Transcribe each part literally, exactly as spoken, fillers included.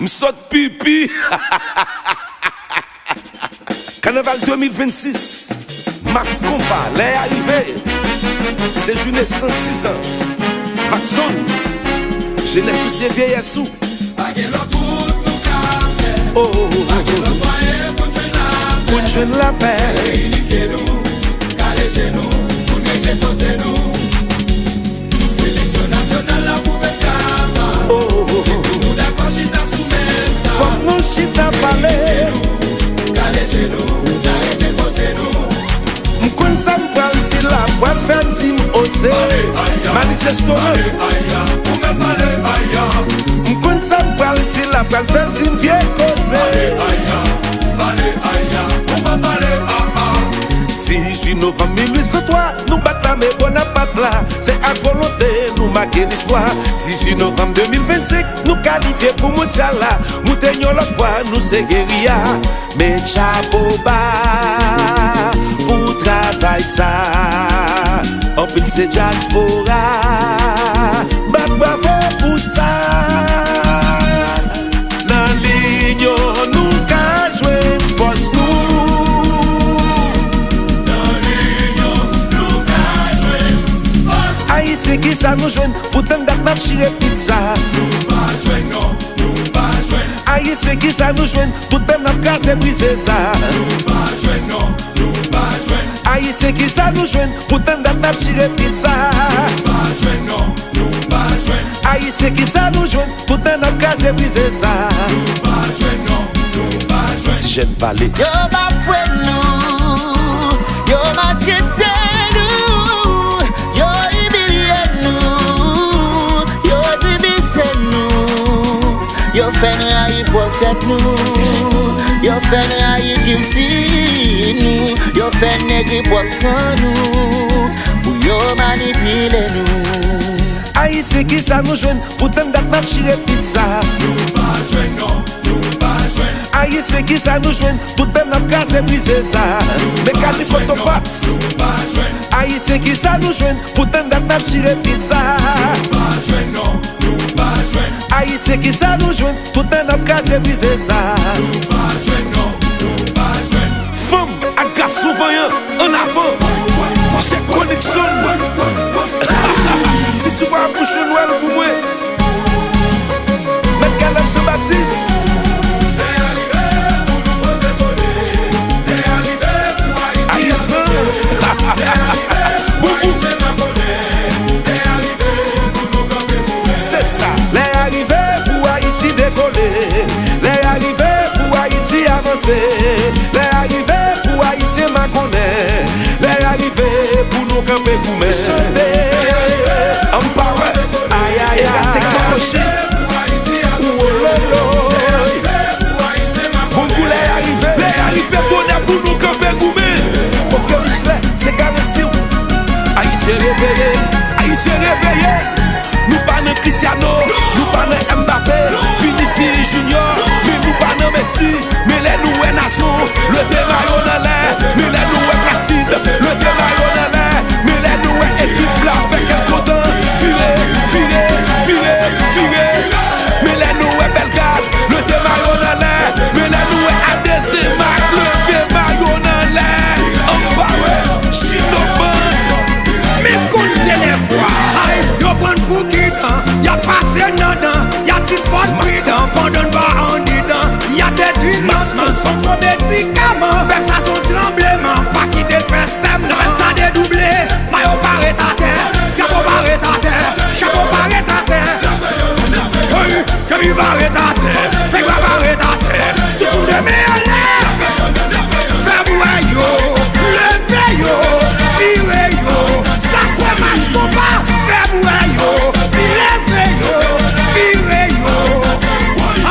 M sot pipi. Kanaval de mil vennsis, Mas Konpa, lè a rive. Se jounen san diz an. Vakson, jenès ou se vyeyès ou. Pa gen lòt wout nou ka fè. Oh, oh, oh, oh. Pa gen lòt mwayen pou n jwenn lapè. Pou n jwenn lapè. Reyinifye nou, kale je nou, pou n regle koze nou. Seleksyon nasyonal la pwouve kaba. Oh, oh, oh, oh. Epi nou dakò chita sou menm tab. Fòk nou chita pale. Reyinifye nou, kale je nou, n a regle koze nou. M konn sa m pral di la, pral fè di m oze. Manifesto nan. M konn sa m pral di la, pral fè di m vye koze. Dizuit novanm mil uit san twa, nou bat lame Bonapat la. Se ak volonte nou make listwa. Dizuit novanm de mil vennsenk, nou kalifye pou mondyal la. Moute yon lòt fwa, nou se geriya. Met chapo ba pou travay sa. Anpil se dyaspora. Bat bravo pou sa. Nan linyon nou ka jwenn fòs nou. Nan linyon nou ka jwenn fòs. Ayisyen, kisa nou jwenn pou tann dat n ap chire pizza? Nou pa jwenn non, nou pa jwenn. Ayisyen, kisa nou jwenn? Tout tan n ap kraze brize sa. Nou pa jwenn non, nou pa jwenn. Ayisyen, kisa nou jwenn? Pou tann dat n ap chire pizza. Nou pa jwenn non, nou pa jwenn. Ayisyen, kisa nou jwenn? Tout tan n ap kraze brize sa. Nou pa jwenn non, nou pa jwenn. Ti jèn pale. Yo bafwe nou, yo maltrete nou, yo imilye nou, yo divize nou. Yo fè n rayi pwòp tèt nou. Yo fè n rayi kilti nou. Yo fè n negri pwòp san nou. Pou yo manipile nou. Ayisyen, kisa nou jwenn? Pou tann dat n ap chire pizza. Nou pa jwenn non, nou pa jwenn. Ayisyen, kisa nou jwenn? Tout tan n ap kraze brize sa. Mekanik otopat. Nou pa jwenn. Ayisyen, kisa nou jwenn? Pou tann dat n ap chire pizza. Nou pa jwenn non, nou pa jwenn. Ayisyen, kisa nou jwenn? Tout tan n ap kraze brize sa. Nou pa jwenn non, nou pa jwenn. Fanm ak gason vanyan, annavan. Chèk koneksyon. Ti sou pa bouchon Nwèl pou mwen. Mèt Kaleb Jean Baptiste. Ayisyen. Boubou. Se sa. Lè a rive pou Ayiti dekole. Lè a rive pou Ayiti avanse. Lè a rive pou Ayisyen makonnen. Lè a rive pou nou kanpe goumen. Chante. Ann pa wè. Ayayay. Epa teknoloji. Wololoy. Bon kou lè a rive. Lè a rive tonè pou nou kanpe goumen. Oke Michelet, se garanti w. Ayisyen reveye. Ayisyen reveye. Nou pa nan Cristiano, nou pa nan Mbappé, Vinicius Junior, men nou pa nan Messi. Men lè nou wè nasyon, leve mayo n anlè. Men lè nou wè Placide, leve mayo n anlè. Men lè nou wè ekip la fè kèk kontan, vire, vire, vire, vire. Men lè nou wè Bellegarde, leve mayo n anlè. Men lè nou wè Adesema, leve mayo n anlè. Ann pa wè, Chino Band. Men konn se lè fwa. Ay, yo pran n pou kitan, y ap pase n nan dan, y ap di n fò n pridan, pandan n pa andidan, y ap detwi n nan, nan, se yon fo medikaman. Pèp sa se yon tranbleman, pa kite l fè sèmnan. Pèp sa dedouble, mayo pa ret atè, drapo pa ret atè, chapo pa ret atè. Hey! Fè mi pa ret atè, fè mi pa ret atè. Tout moun de men anlè. Fè m wè yo, leve yo, vire yo. Sa se Mas Konpa. Fè m wè yo, leve yo, vire yo.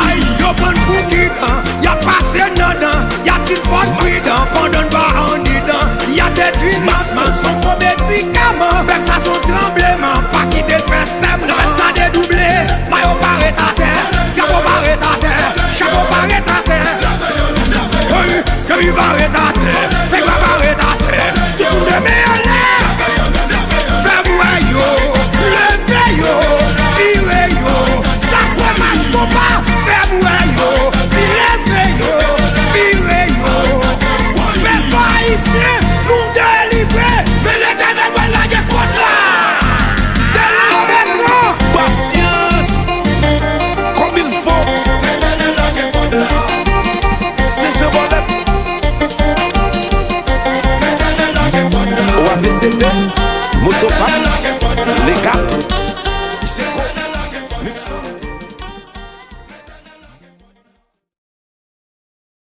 Ay, yo pran n pou kitan, y ap pase n nan dan, y ap di n fò n pridan, pandan n pa andidan, y ap detwi n nan, nan, se yon fo medikaman. Pèp sa se yon tranbleman, pa kite l fè sèmnan. Pèp sa dedouble, mayo pa ret atè, drapo pa Oto pam, legal. Se